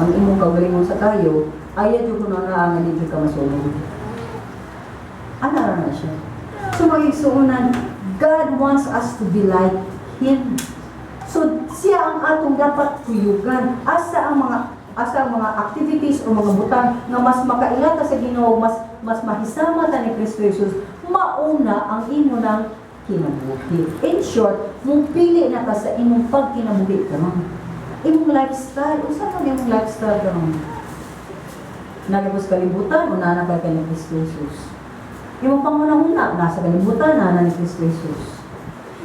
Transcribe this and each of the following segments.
ang imong kaugalingon sa kayo, ayaw jud kuno na nga di jud ka masunog. Ana ra na siya. So mga igsuonan, God wants us to be like Him. So siya ang atong dapat kuyugan. Asa ang mga activities o mga butang nga mas makaila ta sa Ginoo, mas mas mahisama ta ni Kristo Jesus, mauna ang imo ng kinabuhi. In short, mupili na ka sa imong pagkinabuhi karon. Imong lifestyle, unsa man imong lifestyle karon? Nalabos kalibutan o naa na kay ni Kristo Jesus? Imong panghunahuna, nasa kalibutan, naa na ni Kristo Jesus?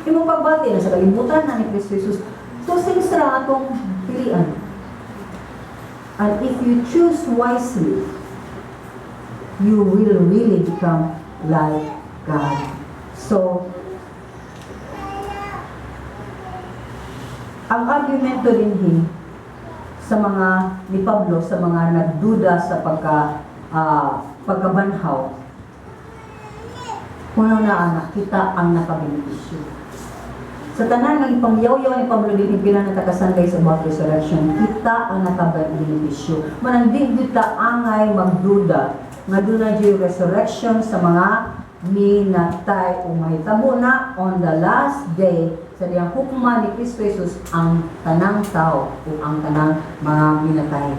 Imong pagbati, nasa kalibutan, naa ni Kristo Jesus? Two things ra atong pilian. And if you choose wisely, you will really become like God. So, ang argumento dinhi sa mga ni Pablo, sa mga nagduda sa pagkabanhaw, una na anak kita ang nakabenepisyo. Sa tanan nga ipangyaw-yaw ni Pablo dinhi pila na ka Sundays about resurrection, kita ang nakabenepisyo. Manang di gyud ta angay magduda nga duna gyud resurrection sa mga minatay o mahitabo na on the last day sa diyang hukma ni Kristo Jesus ang tanang tao o ang tanang mga minatay.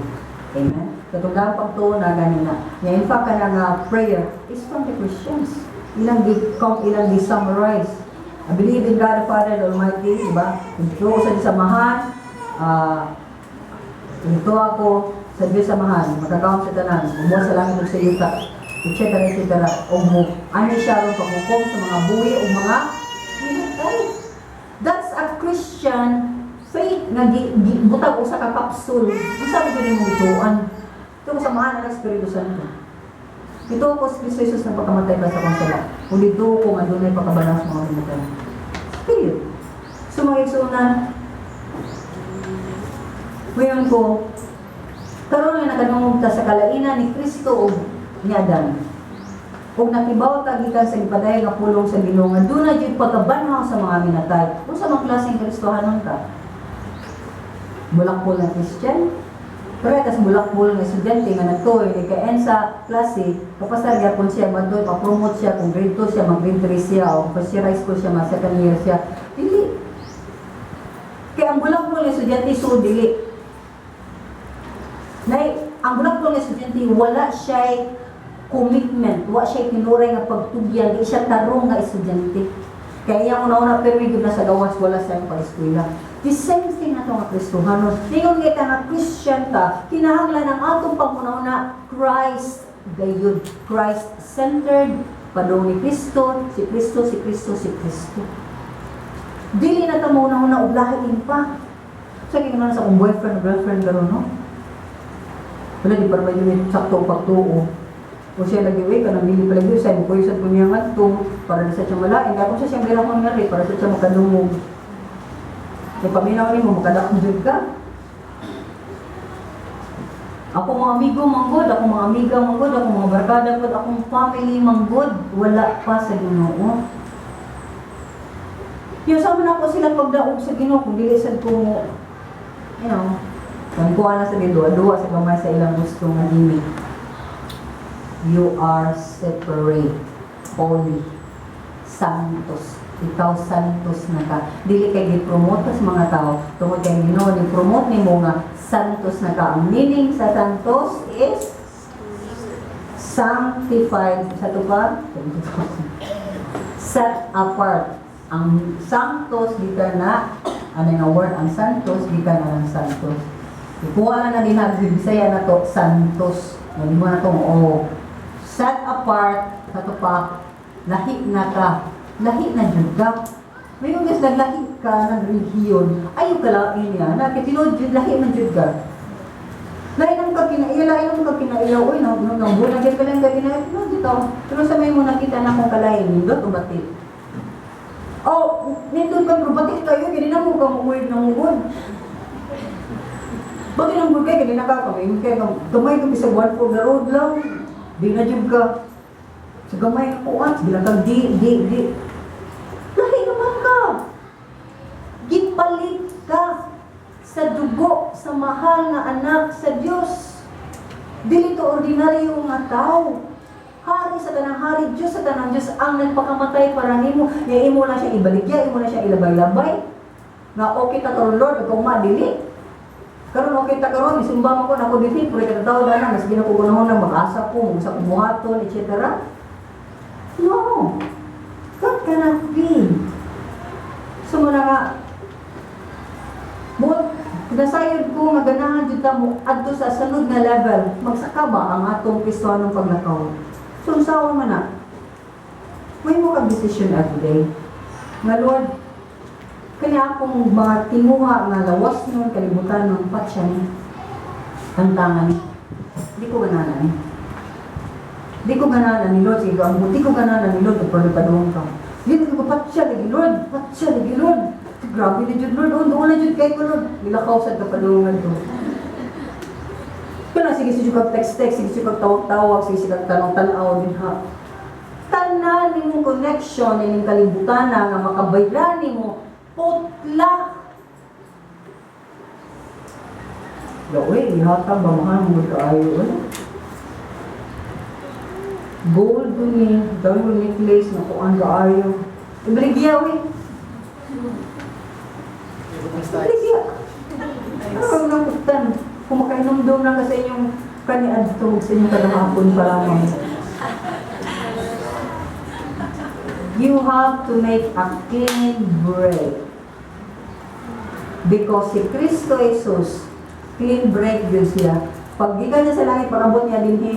Amen? Katong pagtuo na ganina. Nga in fact, kana nga prayer is from the Christians. Ilang gi summarize. I believe in God the Father the Almighty, di ba? Ito sa Diyos Amahan, ito ako sa Diyos Amahan, makagagahom sa tanan, bumuhat sa langit ug sa yuta, etc. etc. O mo, ano siya ron paghukom sa mga buhi o mga minatay. That's a Christian faith nga gi butang usa ka capsule. Unsa man gyud imong gituoan? Ito ko sa Amahan ng Espiritu Santo. Ito ko si Kristo Jesus na pagkamatay pa sa akong sala. Ug dito ko nga dunay pagkabanhaw sa mga minatay. Period. So mga igsuonan, ngayon ko, karon nga nakadungog ta sa kalainan ni Kristo ug ni Adan. Ug nakibaw ta gikan sa gipadayon nga pulong sa Ginoo nga duna jud pagkabanhaw sa mga minatay. Unsa man klaseng Kristohanon ka? Bulakbol na Christian? Pero tas bulakbol nga estudyante nga nagtuoy ni kay sa klase, kapasar gyapon siya madtoy pa-promote siya kung grade 2 siya, mag grade 3 siya o first year high school siya, mag second year siya. Dili. Kay ang bulakbol nga estudyante, so dili. Nay, ang bulakbol nga estudyante, wala siya commitment, wa siya tinuray nga pagtugyan, di siya tarong nga estudyante. Kaya iyang una-una pirmi gyud na sa gawas, wala sa iyang pag-eskwela. The same thing na nga Kristohanon. Ningon nga nga Christian ta, kinahanglan ang atong panghuna-huna Christ gayud. Christ-centered, padung ni Kristo, si Kristo, si Kristo, si Kristo. Dili na ta mahuna-huna og lain pa. Sa kaya sa akong boyfriend, girlfriend karon, no? Wala, di para may sakto pagtuo. O siya lagi, uy, kanang dili pa lagi, sa mo kuyo sa kunya ngadto para di sa siya malain. Kaya kung sa siyang birahon nga rin, para sa siya makadungog. Kaya paminaw nimo, makadakong jud ka. Ako mga amigo manggod, ako mga amiga manggod, ako mga barkada manggod, akong family manggod, wala pa sa Ginoo. Yung sama na ako sila pagdaog sa Ginoo kung dili sad ko mo, kung kuha na sa duwa sa gamay sa ilang gusto nga gimmick. You are separate, holy, santos. Ikaw santos na ka. Dili kay gi-promote sa mga tao. Tungod kay Ginoo ni promote nimo nga santos na ka. Ang meaning sa santos is sanctified. Sa to pa? Set apart. Ang sanctos gikan na ano nga word ang santos gikan na ng santos. Ikuha na na din na Bisaya na to santos. Mo na tong oh set apart sa to pa, lahi na ka. Lahi na jud ka. May yung guys, naglahi ka ng relihiyon, ayaw ka lain niya. Na, kay tinuod jud, lahi man jud ka. Lahi nang ka kinaiya, lahi nang ka kinaiya, uy, nang nang nang buwan ka lang ka kinaiya, no, dito. Pero sa may mo nakita na kong kalahi, nindot o bati? Oh, nindot ka, pero bati kayo, kini na mo ka muwig ng mugod. Bati nang kay, kini na ka, kami, kay, gamay ka, bisag one for the road lang. Di na jud ka. Sa gamay nga kuan, sige lang kang di, di, di. Lahi naman ka. Gipalit ka sa dugo sa mahal nga anak sa Dios. Dili to ordinaryo nga tao. Hari sa tanang hari, Diyos sa tanang Diyos, ang nagpakamatay para nimo. Nga imo na siya ibaligya, imo na siya ilabay-labay. Nga okay ta karon, Lord, ikaw ma dili. Karon okay ta karon, isumba mo ko nako dili, pero katataw na mas gina ko gunahon na mag-asa ko, sa buhaton, etc. No. That cannot be. So mao na nga, But, nasayod ko nga ganahan jud ta mo adto sa sunod nga level, magsaka ba ang atong Kristohanong paglakaw? So unsaon man na? May mo kag decision every day. Nga Lord, kani akong mga tinguha nga lawas nun, kalibutan nun, patya ni. Tantangan ni. Di ko ganahan ni. Di ko ganahan ni Lord, sige ang di ko ganahan ni Lord, pero padung ka. Di ko patya lagi Lord, patya lagi Lord. Grabe na jud, Lord, oh, doon na jud kay ko, Lord. Nilakaw sad ka padungan to. Kana sige sige kag text text, sige sige kag tawag-tawag, sige sige kag tanong-tanaw din ha. Tanan nimong connection ining kalibutan na nga makabayran nimo putla. Uy, ihatag ba mahal mo kaayo wala. Gold ko ni, dami ko necklace na kuan kaayo. Ibaligya we. Ibaligya. Ano nang kutan? Kung makainomdom lang ka sa inyong kaniadto sa inyong kadahapon pa lamang. You have to make a clean break. Because si Kristo Jesus, clean break yun siya. Pag gikan niya sa langit, pag-abot niya dinhi,